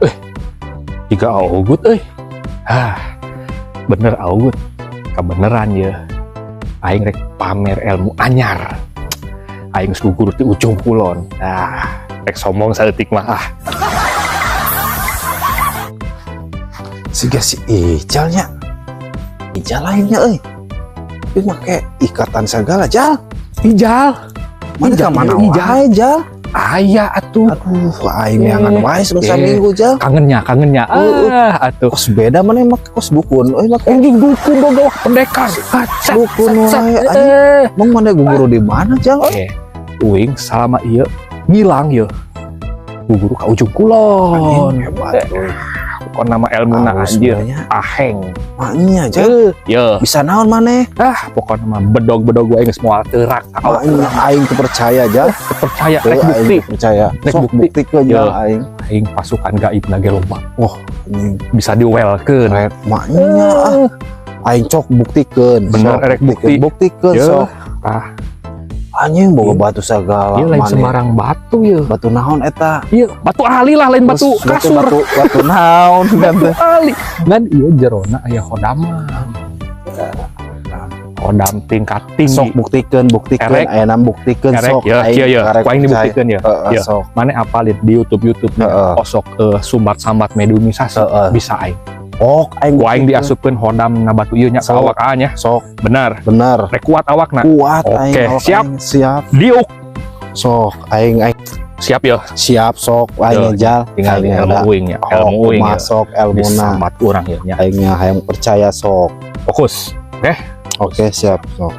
Eh, tiga augut euy. Ah, bener augut. Kebeneran ya. Aing rek pamer ilmu anyar. Aing geus gugur di Ujung Kulon. Ah, rek sombong saeutik mah ah. Siga si Ijalnya. Ijal lainnya euy. Tapi make ikatan segala, Jal. Ijal. Mana Ijal, ka mana Ijal. wae, Jal? Aya atuh. Aduh, aing neangan wae saminggu, Jal. Kangennya, kangennya. Ah, atuh. Kos beda mana make kos dukun euy make. Anjing dukun dong, pendekar. Ah, set, Dukun set, set. wae, anjing. Eh. Emang mana guru di mana, Jal? Eh, uing selama ieu ngilang ye. Guru ka Ujung Kulon. Anjing hebat euy. Pokokna nama ilmuna Halus anjir. nya. Aheng. Maknya, Jal. Ye. Bisa naon maneh? Ah, pokokna mah bedog-bedog wae geus moal teurak. Maknya aing teu percaya, Jal. Percaya Teu rek aing bukti. teu percaya. Rek Sok bukti. buktikeun, Jal Ye. aing. Aing pasukan gaib ge loba. Wah, anjing Bisa diwelkeun. keren. Maknya ah. Aing cok buktikeun. Bener, Sok, erek bukti. Buktikeun Ye. sok. Ah, Anjing boga batu segala. ieu lain maneh. sembarang batu ye. Batu naon eta? Iya, batu ali lah, lain batu Terus, kasur. Batu, batu naon kan Batu teh. ali. Ngan ieu jerona aya hodama. Hodam tingkat tinggi. Sok buktikeun, buktikeun, Erek. ayeuna buktikeun Erek, sok. ya, Aing kieu ya. karek Ku aing percaya. dibuktikan ya. Heeh, Ya. sok. Mana apalin di YouTube YouTube Heeh. osok sumbat-sambat mediumisasi Heeh. bisa aing. Ok, aing Ku aing buktikeun. diasupkeun hodam na batu ieu nya ka Sok. awak aa nya. Sok, Benar. bener. Rek kuat awakna. Kuat Oke, aing awak siap. aing. Siap. Diuk. Sok, aing aing Siap ya. siap sok aing Yo, jal. Tinggal Aing ilmu ada. uing ya. Ok, Ilmu uing ya. masuk ilmuna. Disambat urang ya nya. Aingnya hayang percaya sok. Fokus. Oke. Oke, siap sok.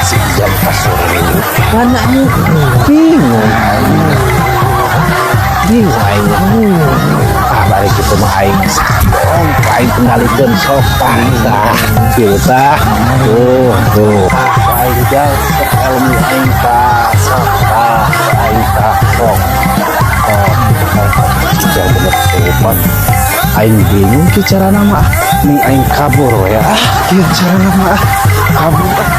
Si jam kasurupan anjing. Bingung aing. Bingung aing. Ah, balik kitu mah aing sombong, aing kendalikeun sok tah tah. Kieu tah. Tuh, tuh. Ah, aing jal sok ilmu aing tah, sok tah, aing tah sok. Sok, sok. Si jal bener kesurupan. Aing bingung ki carana mah. Ning aing kabur we ah. Kieu carana mah ah. Kabur ah.